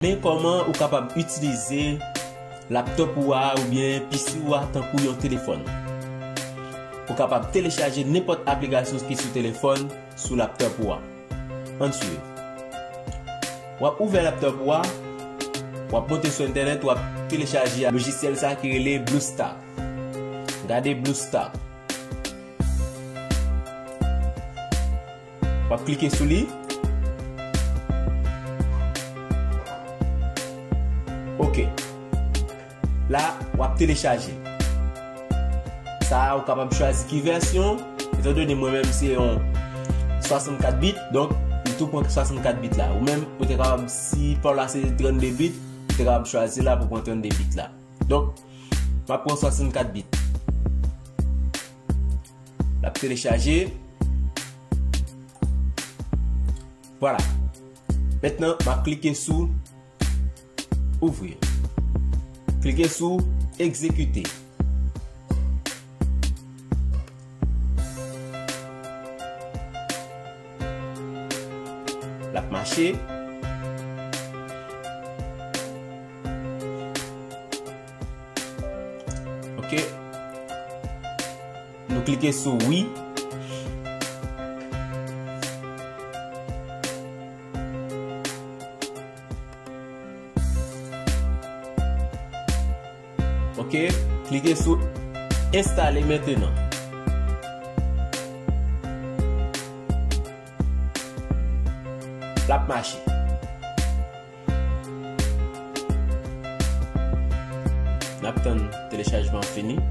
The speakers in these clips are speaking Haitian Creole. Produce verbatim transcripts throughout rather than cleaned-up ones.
Men kòman ou kapab itilize laptop ou a oubyen P C ou a tankou yon telefòn. Ou kapab telechaje nenpòt aplikasyon ki sou telefòn sou laptop ou a. Ann swiv. W ap ouvè laptop ou a, w ap monte sou entènèt, w ap telechaje lojisyèl sa ki rele BlueStack. Gade BlueStack. W ap klike sou li. Ok. La, w ap telechaje. Sa a, ou kapab chwazi ki vèsyon. Etandone mwen menm se yon swasannkat bit, donk m tou pran swasannkat bit la. Ou menm, ou te kapab, si pa w la se trannde bit, ou te kapab chwazi la pou pran trannde bit la. Donk, m ap pran swasannkat bit. L ap telechaje. Vwala. Mentnan, m ap klike sou ouvrir. Klike sou egzekite. L ap mache. Ok. Nou klike sou wi. Ok, klike sou enstale mentnan. L ap mache. N ap tann telechajman an fini.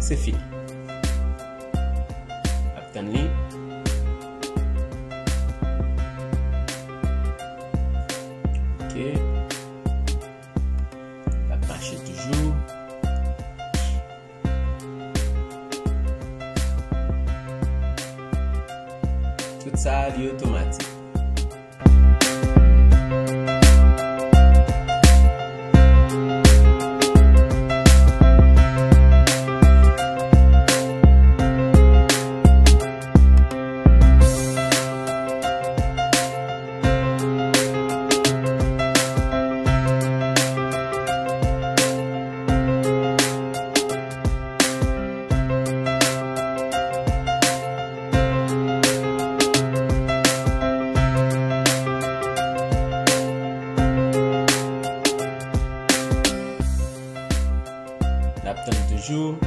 Se fini. Ap tann li. Ok. L ap mache toujou. Tout sa, li otomatik. N ap tann toujou.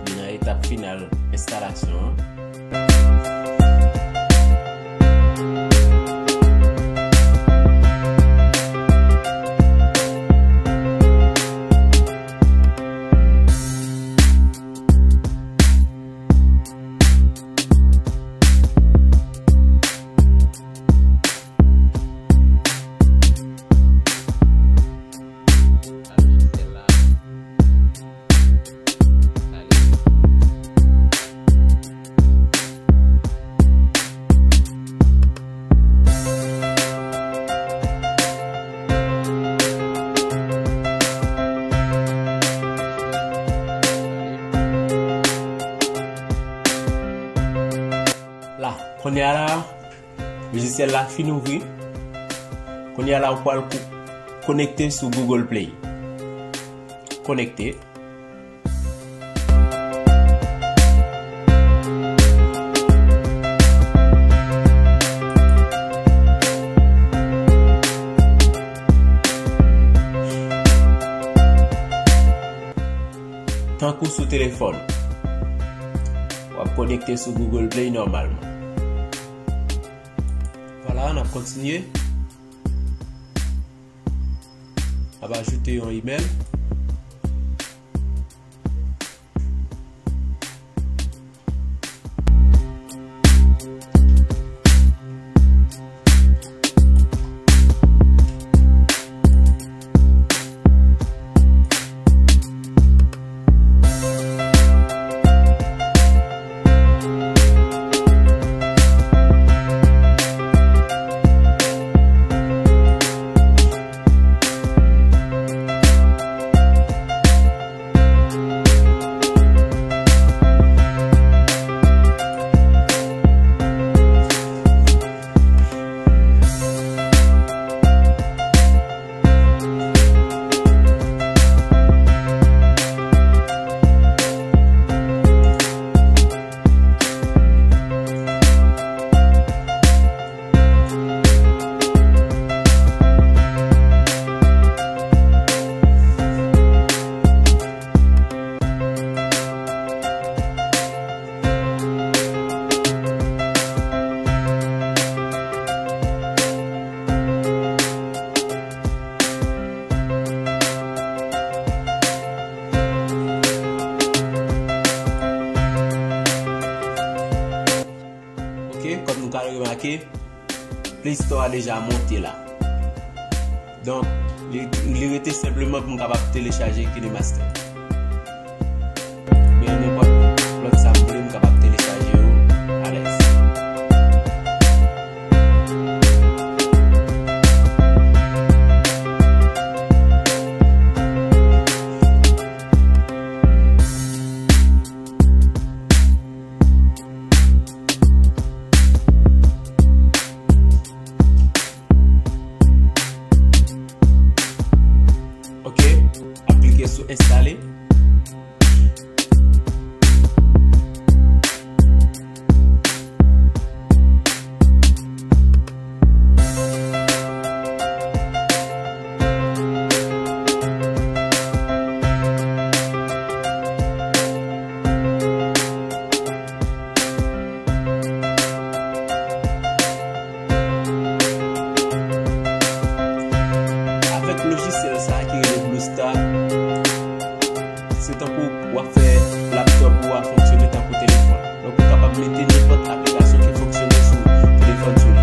Li nan etap final enstalasyon an. La, kounye a la, lojisyèl la fin ouvri. Kounye a la, ou pral ko-, konekte sou Google Play. Konekte. Tankou sou telefòn, w ap konekte sou Google Play nòmalman. Vwala, n ap kontinye. N ap ajoute yon imèl. Play Store a deja monte la. Donk, li, li rete senpleman pou m kapab telechaje KineMaster. Oubyen nenpòt lòt sa m vle, m kapab telechaje yo alèz. Ok, ap klike sou enstale. Avèk lojisyèl sa a ki rele BlueStack, se tankou w ap fè laptop ou a fonksyone tankou telefòn. Donk, ou kapab mete nenpòt aplikasyon ki fonksyone sou telefòn sou li.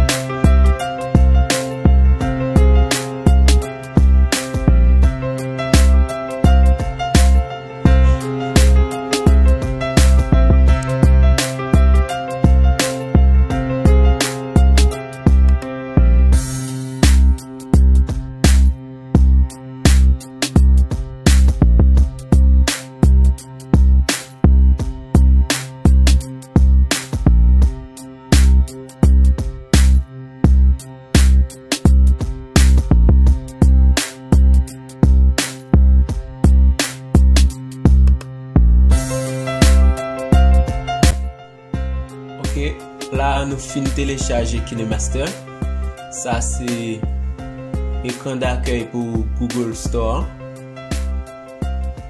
Ok, la a nou fin telechaje KineMaster. Sa se ekran dakèy pou Google Store.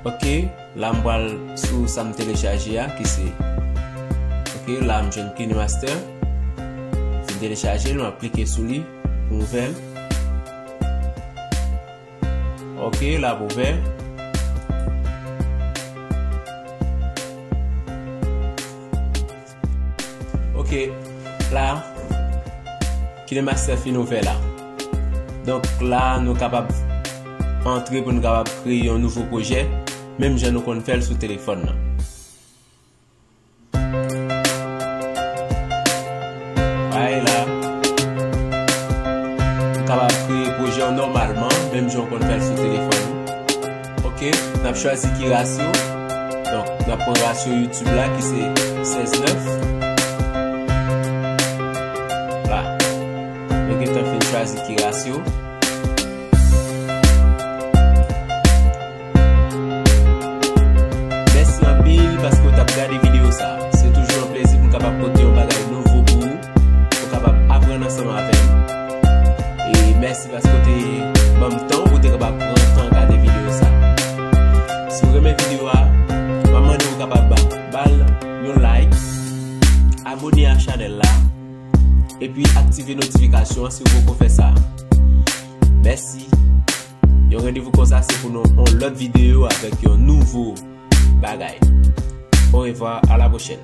Ok, la m pral sou sa m telechaje a, ki se, ok, la m jwenn KineMaster. Fin telechaje l, m ap klike sou li pou ouvè l. Ok, l ap ouvè. Ok, la, KineMaster fin ouvè la. Donk la, nou kapab antre pou nou kapab kreye yon nouvo pwojè, menm jan nou konn fè l sou telefòn nan. Ay la. Ou kapab kreye pwojè w nòmalman, menm jan w konn fè l sou telefòn ou. Ok, n ap chwazi ki rasyo. Donk, n ap pran rasyo YouTube la ki se sèz nèf. La. Nou gentan fin chwazi ki rasyo. Mèsi anpil paske w t ap gade videyo sa a. Se toujou yon plezi pou m kapab pote yon bagay nouvo pou ou, pou w kapab aprann ansanm avè m. E mèsi paske w te ban m tan w pou w te kapab pran tan gade videyo sa a. Si w renmen videyo a, m ap mande w kapab ba, ba l yon like, abone a chanèl la, epi aktive notifikasyon an si w poko fè sa. Mèsi. Yon randevou konsa se pou nou yon lòt videyo avèk yon nouvo bagay. Orevwa, a la pwochèn.